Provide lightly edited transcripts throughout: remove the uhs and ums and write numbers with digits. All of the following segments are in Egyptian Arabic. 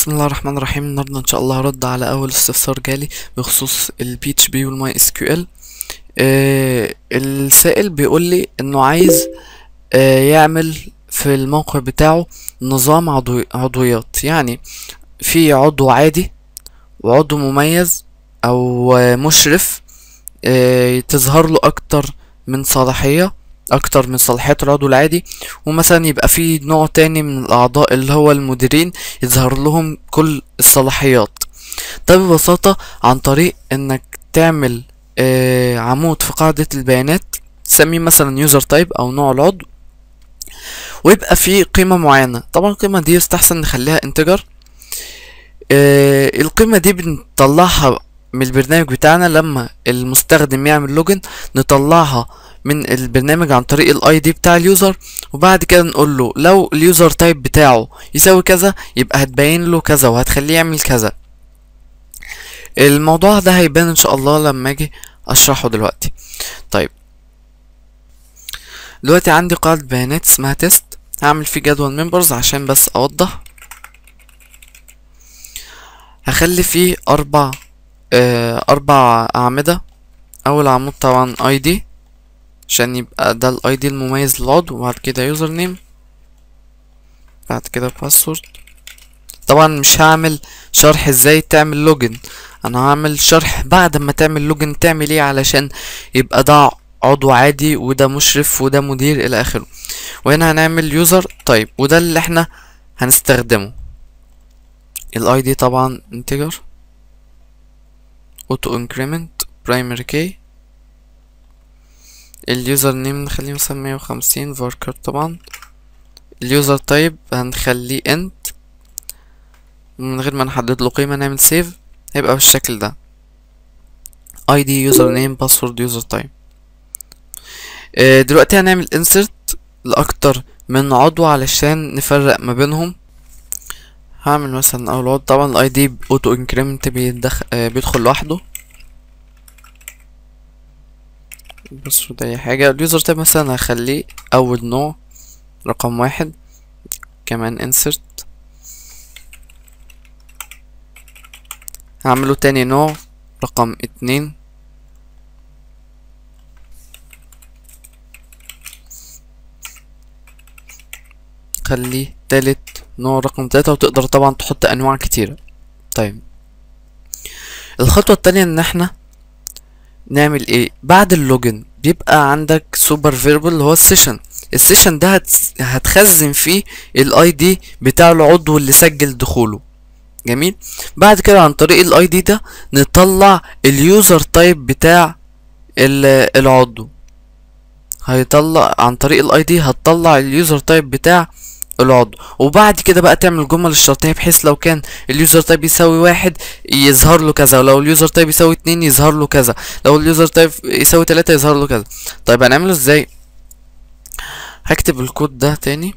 بسم الله الرحمن الرحيم. النهارده ان شاء الله هرد على اول استفسار جالي بخصوص ال PHP وال MySQL. السائل بيقول لي انه عايز يعمل في الموقع بتاعه نظام عضويات، يعني في عضو عادي وعضو مميز او مشرف، تظهر له اكتر من صلاحية، اكتر من صلاحيات العضو العادي، ومثلا يبقى في نوع تاني من الاعضاء اللي هو المديرين يظهر لهم كل الصلاحيات. ده ببساطة عن طريق انك تعمل عمود في قاعدة البيانات تسميه مثلا user type او نوع العضو، ويبقى فيه قيمة معينة. طبعا القيمة دي يستحسن نخليها integer. القيمة دي بنطلعها من البرنامج بتاعنا لما المستخدم يعمل login، نطلعها من البرنامج عن طريق ال ID بتاع ال user، وبعد كده نقول له لو ال user type بتاعه يساوي كذا يبقى هتبين له كذا وهتخليه يعمل كذا. الموضوع ده هيبان ان شاء الله لما اجي اشرحه دلوقتي. طيب دلوقتي عندي قاعدة بيانات اسمها test، هعمل فيه جدول members عشان بس اوضح. هخلي فيه اربع اعمدة. اول عمود طبعا ID عشان يبقى ده ال ID المميز للعضو، وبعد كده username، بعد كده password. طبعا مش هعمل شرح ازاي تعمل login، انا هعمل شرح بعد ما تعمل login تعمل ايه علشان يبقى ده عضو عادي وده مشرف وده مدير الى اخره. وهنا هنعمل user type وده اللي احنا هنستخدمه. ال ID طبعا integer، auto increment، primary key. ال username نخليه مثلا 150 varchar. طبعا ال user type هنخليه int من غير ما نحدد له قيمة. نعمل save، هيبقى بالشكل ده ID username password user type. دلوقتي هنعمل insert لأكتر من عضو علشان نفرق ما بينهم. هعمل مثلا اول عضو، طبعا ال ID auto increment بيدخل لوحده، بس ده اي حاجة. ال user type مثلا هخليه اول نوع رقم 1، كمان insert. هعمله تاني نوع رقم 2، خليه تالت نوع رقم 3، وتقدر طبعا تحط انواع كتيرة. طيب الخطوة التانية ان احنا نعمل ايه بعد ال login؟ بيبقى عندك super variable اللي هو ال session. ال session ده هتخزن فيه ال ID بتاع العضو اللي سجل دخوله. جميل. بعد كده عن طريق ال ID ده نطلع ال user type بتاع العضو. هيطلع عن طريق ال ID، هتطلع ال user type بتاع العضو، وبعد كده بقى تعمل جمل الشرطية بحيث لو كان ال user type يساوي 1 يظهر له كذا، ولو ال user type يساوي 2 يظهر له كذا، لو ال user type يساوي 3 يظهر له كذا. طيب هنعمله ازاي؟ هكتب الكود ده تاني.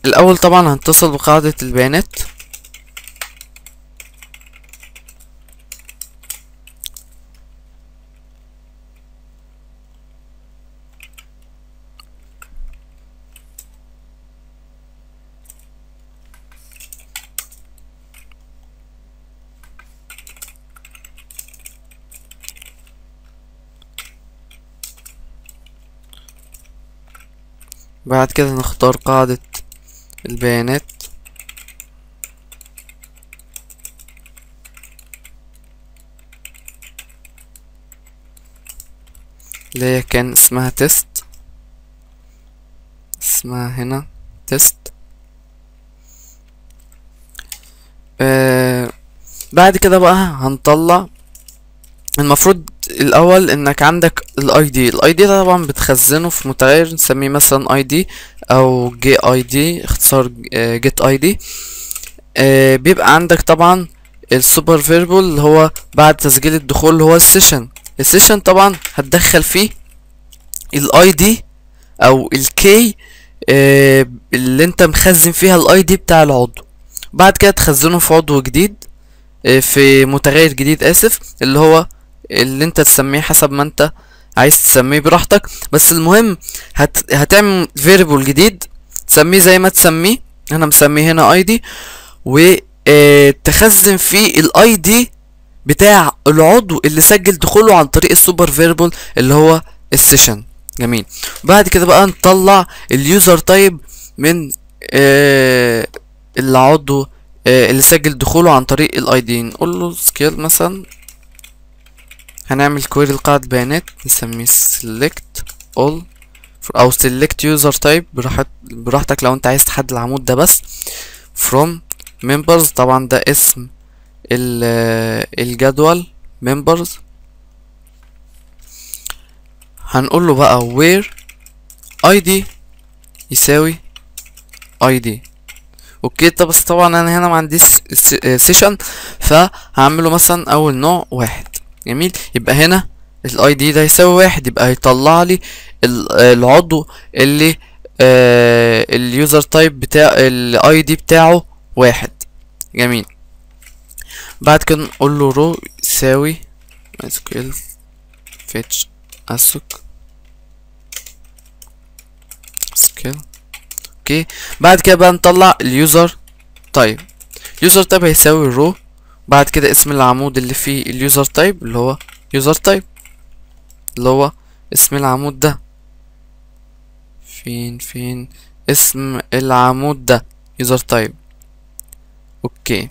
الاول طبعا هنتصل بقاعدة البيانات. بعد كده نختار قاعدة البيانات، اللي هي كان اسمها test، اسمها هنا test. بعد كده بقى هنطلع، المفروض الاول انك عندك ال ID. ال ID ده طبعا بتخزنه في متغير نسميه مثلا ID او GID، اختصار get ID. بيبقى عندك طبعا ال super variable اللي هو بعد تسجيل الدخول اللي هو ال session. ال session طبعا هتدخل فيه ال ID او ال key اللي انت مخزن فيها ال ID بتاع العضو. بعد كده تخزنه في عضو جديد، في متغير جديد اسف، اللي هو اللي انت تسميه حسب ما انت عايز تسميه براحتك. بس المهم هتعمل variable جديد تسميه زي ما تسميه، انا مسميه هنا ID، وتخزن فيه ال ID بتاع العضو اللي سجل دخوله عن طريق ال super variable اللي هو ال session. جميل. بعد كده بقى نطلع ال user type من العضو اللي سجل دخوله عن طريق ال ID. نقول له SQL مثلا، هنعمل query لقاعدة بيانات نسميه select all او select user type، براحتك لو انت عايز تحدد العمود ده بس. from members، طبعا ده اسم الجدول members. هنقول له بقى where id يساوي id. okay. طب بس طبعا انا هنا ما عنديش session، فهعمله مثلا اول نوع واحد. جميل. يبقى هنا ال ID ده يساوي واحد، يبقى هيطلع لي العضو اللي ال user type بتاع ال ID بتاعه واحد. جميل. بعد كده نقول له row يساوي mysql fetch assoc sql. okay. بعد كده بقى نطلع ال user type. ال user type هيساوي row، بعد كده اسم العمود اللي فيه ال user type اللي هو user type اللي هو اسم العمود ده، فين اسم العمود ده user type. okay.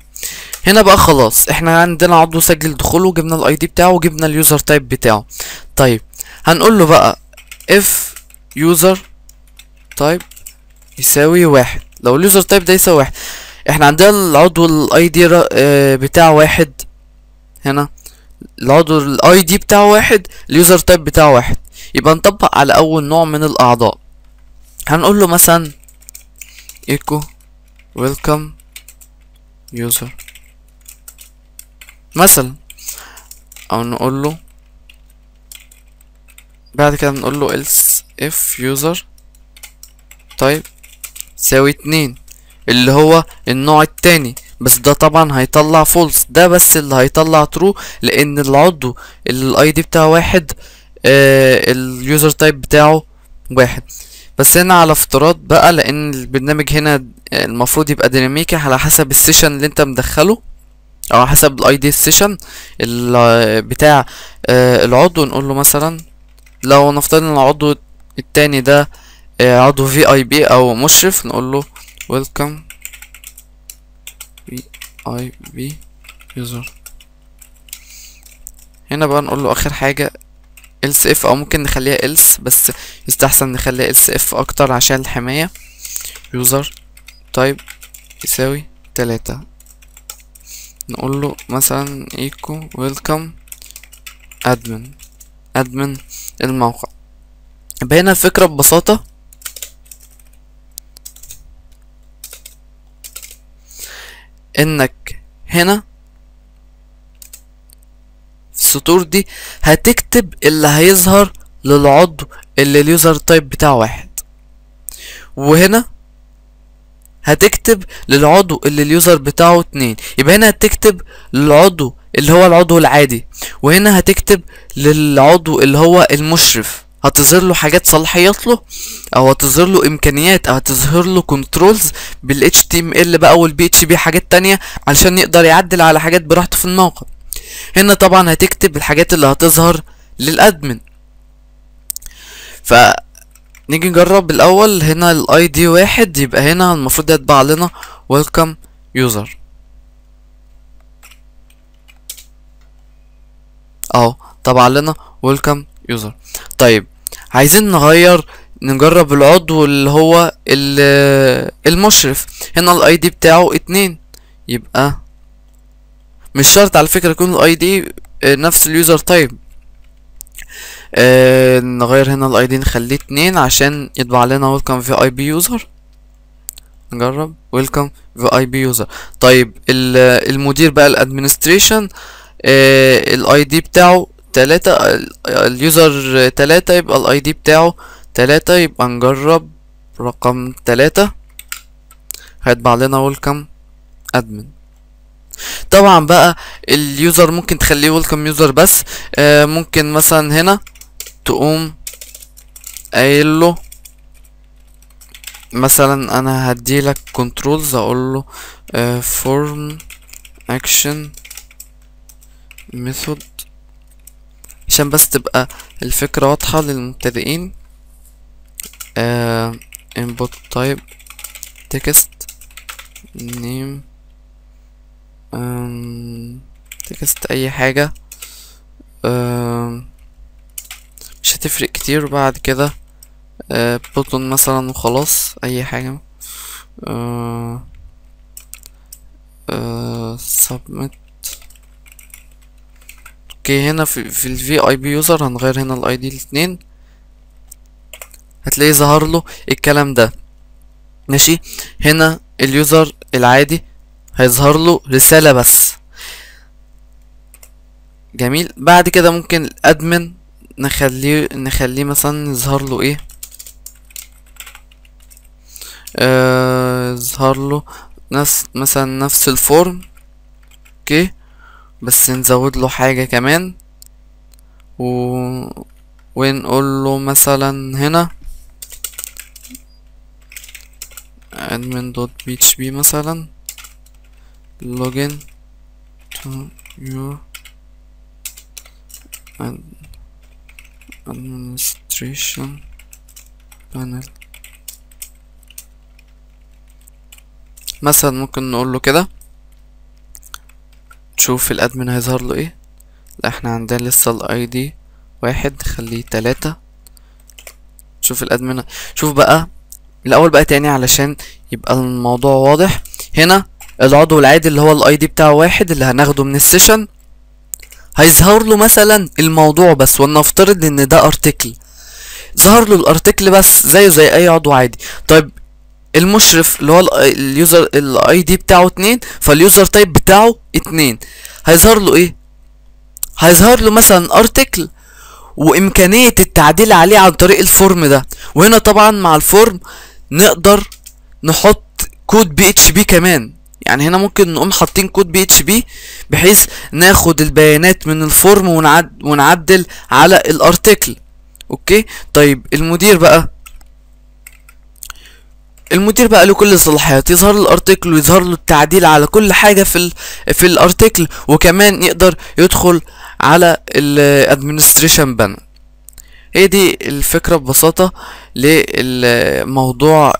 هنا بقى خلاص احنا عندنا عضو سجل دخوله، وجبنا ال ID بتاعه، وجبنا ال user type بتاعه. طيب هنقول له بقى if user type يساوي واحد، لو ال user type ده يساوي واحد، احنا عندنا العضو ال ID بتاعه واحد، هنا العضو ال ID بتاعه واحد، ال user type بتاعه واحد، يبقى نطبق على اول نوع من الاعضاء. هنقول له مثلا echo welcome user مثلا، او نقول له بعد كده نقول له else if user type يساوي 2 اللي هو النوع التاني، بس ده طبعا هيطلع false، ده بس اللي هيطلع true لان العضو اللي ال ID بتاعه واحد ال user type بتاعه واحد. بس هنا على افتراض بقى، لان البرنامج هنا المفروض يبقى ديناميكي على حسب ال session اللي انت مدخله، او على حسب ال ID ال session بتاع العضو. نقول له مثلا لو نفترض ان العضو التاني ده عضو VIP او مشرف، نقول له welcome VIP user. هنا بقى نقول له اخر حاجة else if، او ممكن نخليها else، بس يستحسن نخليها else if اكتر عشان الحماية. user type يساوي 3، نقول له مثلا echo welcome admin، admin الموقع. يبقى هنا الفكرة ببساطة انك هنا في السطور دي هتكتب اللي هيظهر للعضو اللي ال user type بتاعه واحد، وهنا هتكتب للعضو اللي ال user بتاعه 2. يبقى هنا هتكتب للعضو اللي هو العضو العادي، وهنا هتكتب للعضو اللي هو المشرف. هتظهر له حاجات صلاحيات له، او هتظهر له امكانيات، او هتظهر له controls بال HTML بقى وال PHP، حاجات تانية علشان يقدر يعدل على حاجات براحته في الموقع. هنا طبعا هتكتب الحاجات اللي هتظهر لل admin. فنيجي نجرب الاول. هنا ال ID 1، يبقى هنا المفروض يطبع لنا welcome user اهو، طبع لنا welcome user. طيب عايزين نغير، نجرب العضو اللي هو المشرف. هنا ال ID بتاعه 2، يبقى مش شرط على فكرة يكون ال ID نفس ال user type. نغير هنا ال ID نخليه 2 عشان يطبع لنا welcome VIP user. نجرب welcome VIP user. طيب المدير بقى ال administration، ال ID بتاعه 3، ال user 3، يبقى ال ID بتاعه 3، يبقى نجرب رقم 3 هيطبع لنا welcome admin. طبعا بقى ال user ممكن تخليه welcome user بس، ممكن مثلا هنا تقوم قايل له مثلا انا هديلك controls، اقول له form action method عشان بس تبقى الفكرة واضحة للمبتدئين. Input type text name text اي حاجة، مش هتفرق كتير. بعد كده button مثلا وخلاص، اي حاجة. Submit. okay، هنا في ال VIP user هنغير هنا ال ID الاتنين، هتلاقيه ظهر له الكلام ده. ماشي، هنا ال user العادي هيظهر له رسالة بس. جميل. بعد كده ممكن ال admin نخليه مثلا يظهر له ايه، يظهر له نفس مثلا نفس ال form. okay، بس نزود له حاجة كمان ونقول له مثلا هنا admin.php مثلا login to your administration panel مثلا، ممكن نقول له كده. تشوف ال admin هيظهر له ايه. لا، احنا عندنا لسه ال ID 1، نخليه 3. شوف ال admin، شوف بقى الاول بقى تاني علشان يبقى الموضوع واضح. هنا العضو العادي اللي هو ال ID بتاعه 1 اللي هناخده من ال session هيظهر له مثلا الموضوع بس، ولنفترض ان ده article، ظهر له ال article بس زيه زي اي عضو عادي. طيب المشرف اللي هو ال user ال ID بتاعه 2، فال user type بتاعه 2، هيظهر له ايه؟ هيظهر له مثلا article وامكانية التعديل عليه عن طريق ال form ده. وهنا طبعا مع ال form نقدر نحط كود PHP كمان، يعني هنا ممكن نقوم حاطين كود PHP بحيث ناخد البيانات من ال form ونعدل على ال article. okay، طيب المدير بقى، المدير بقى له كل الصلاحيات، يظهر له ال article ويظهر له التعديل على كل حاجة في ال article، وكمان يقدر يدخل على ال administration panel. هي دي الفكرة ببساطة للموضوع.